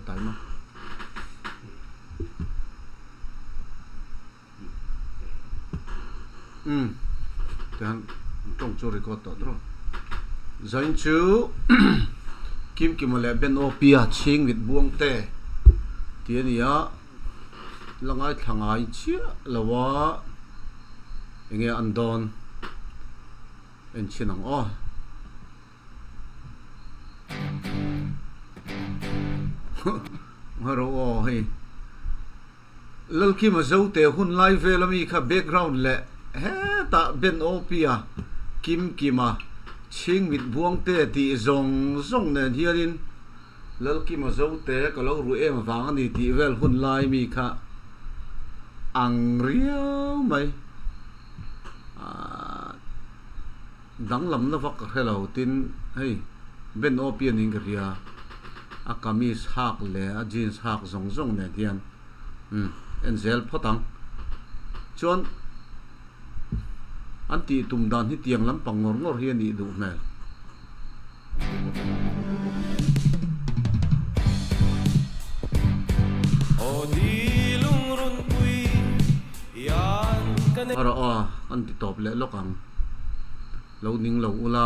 time a. Umm tihian tawng chu record tawh tawh zain chu Kimkima leh Ben Opia chhingmit buang te tih a ni a la ngaithla ngai chiah lo a enge an dawn en chhin ang aw. Ngaih ro aw hei. Lalkima Zote hun lai vel ami kha background leh hetah Ben Opia, Kimkima, Chhingmit Buangte tih zawng zawng nen hianin Lalkima Zote ka lo ruh em vang a ni tih vel hun lai mi kha ang riau mai. Ahh danglamna vak ka hre lo tin hei Ben Opia niin ka hria a kamis hak leh a jeans hak zawng zawng nen hian umm en zel phawt ang chuan an tih tum dan hi tiang lampang ngawr ngawr hi a nih duh hmel. Rawh aw an ti tawp leh lawk ang lo ning lo ula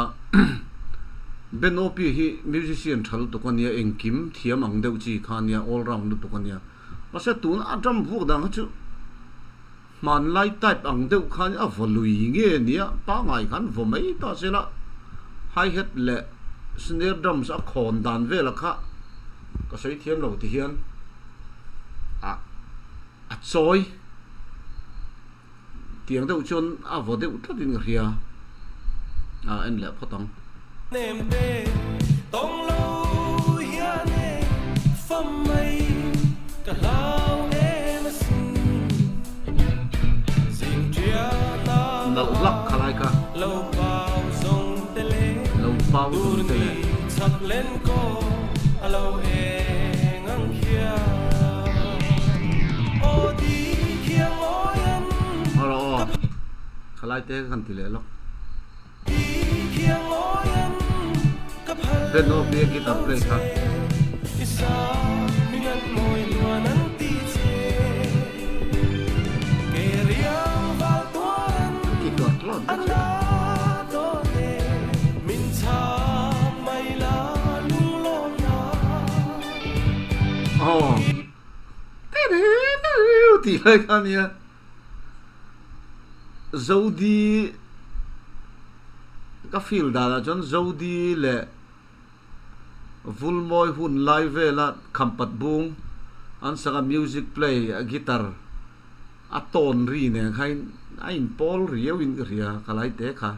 Ben Opie hi musician tha lutuk a nia engkim thiam ang deuh chi kha a nia all round lutuk a nia mahse tuna a drum vuak dan kha chu Hmanlai type ang deuh khan a vaw lui nge nia pangai khan vaw mai ta se la, hi hat leh snare drums a khawn dan vela kha ka sawi thiam lo ti hian a a chawi tiang deuh chuan a vaw deuh tlat in ka hria a en leh phawt ang. Nem te tawng lo hian e fam mai ka hlau em asin zing ṭian a Nalh hlak kha lai kha. Lo pau zawng te le Lo pau zawng te le. Turni chak len kaw a lo eng ang khian aw di khiang awian Rawh aw kha lai te kan ti leh lawk. Ben Obi a guitar play kha. An ti tluan tluan vek che. Aw tih lai kha a nia. Zodi ka feel danah chuan Zodi leh Vulmawi hun lai vela khampat bung an sak a music play a guitar a tone ri nen kha in a inpawl riau in ka hria ka lai te kha.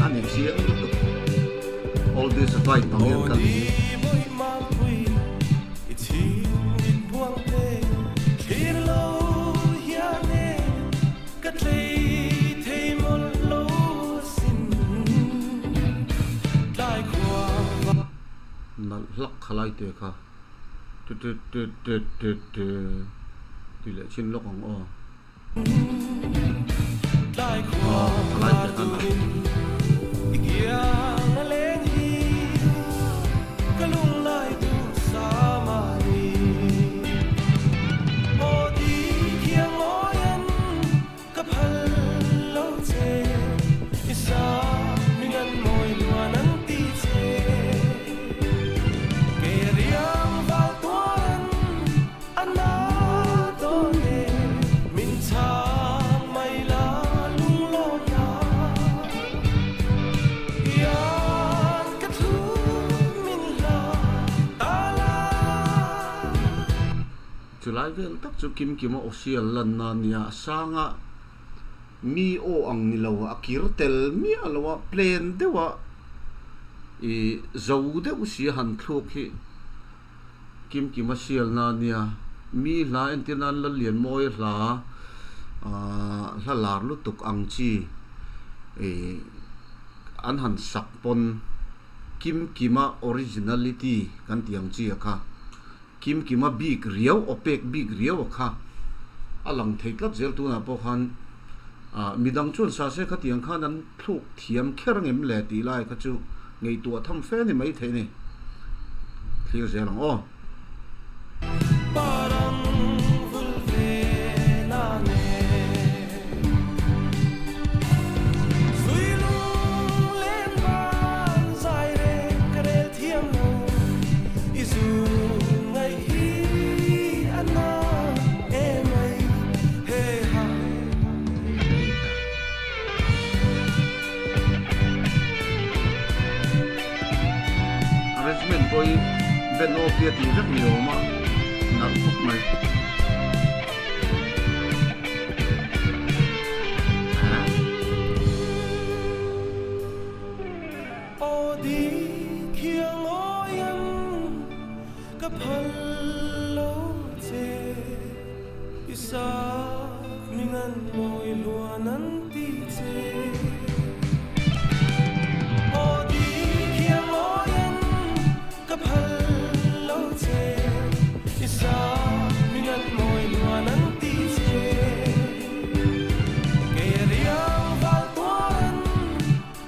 A ni chiang lutuk all this vai pang hian kal hi. Ka tlei thei mawlh lo sin tlai khua va. Nalh hlak kha lai te kha tu tu tu tu tu tu ti leh chin lawk ang aw. Tlai khua Aw kha lai va te kha nalh. turin i kiang a leng hi ka lunglai duh sa mahni. Aw ti khiang awian ka phal lo che, i sa min an mawi luan an ti che. Ke riang val tuaran a na dawn e, min chhang mai la lunglawm na. Ian ka thlun min hla ta la. Chulai vel tak chu Kimkima Osial lanna a nia, a sanga mi aw ang ni lo, a kir tel miah lo a, plain deuh a i zo deuh si a han thluk hi Kimkima sialna a nia. Mi hla entir nan Lallianmawi hla ah hla lar lutuk ang chi ih an han sak pawn Kimkima originality kan tih ang chi a kha. Kimkima bik riau aw pek bik riau a kha a lang thei tlat zel tunah pawh khan ah midang chuan sa se khatiang khan an thluk thiam kher angem le tih lai kha chu ngaihtuah tham fe ni mai theih a ni. Thlir zel ang aw. Parang vul ve na ne Zui lung len van zai reng ka rel thiam lo I zun ngaih hi a na emai he ha. Arrangement pawh hi Ben Opie a tih vek ni awm a, nalh khawp mai. Aw dik hiang awian ka phal lo che I sak min an mawi luan an ti che Aw dik hiang awian ka phal lo che I sak min an mawi luan an ti che Kei a riang val tuarin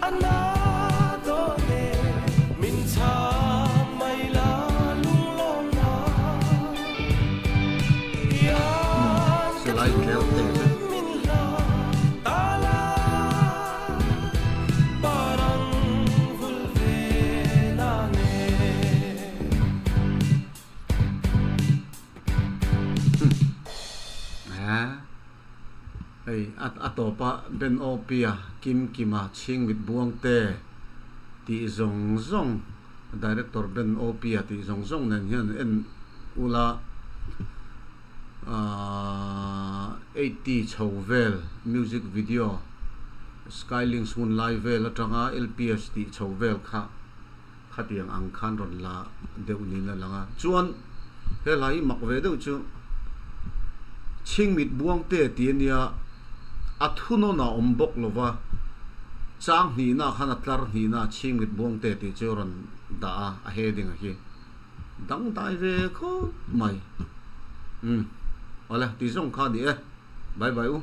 A na dawn e, min chhang mai la lunglawm na hian ka Silai tleu te thu chu. min hla ta la parang vul ve na nge. Hei a tawpa Ben Opia, Kim Kima, Chhingmit Buangte tih zawng zawng Director Ben Opia tih zawng zawng nen hian en ula 80 chho vel music video Skylinks hun lai vel atanga LPS tih chho vel kha Khatiang ang khan rawn la deuh niin a lang a. Chuan he hla hi mak ve deuh chu Chhingmit Buangte tih a nia, a thunawn a awm bawk lo va, chang hnihna khan a tlar hnihna Chhingmit Buangte tih chu rawn dah a, a heading a hi dangdai ve khawp mai. Umm awle ti zawng kha a ni e. Bye bye u.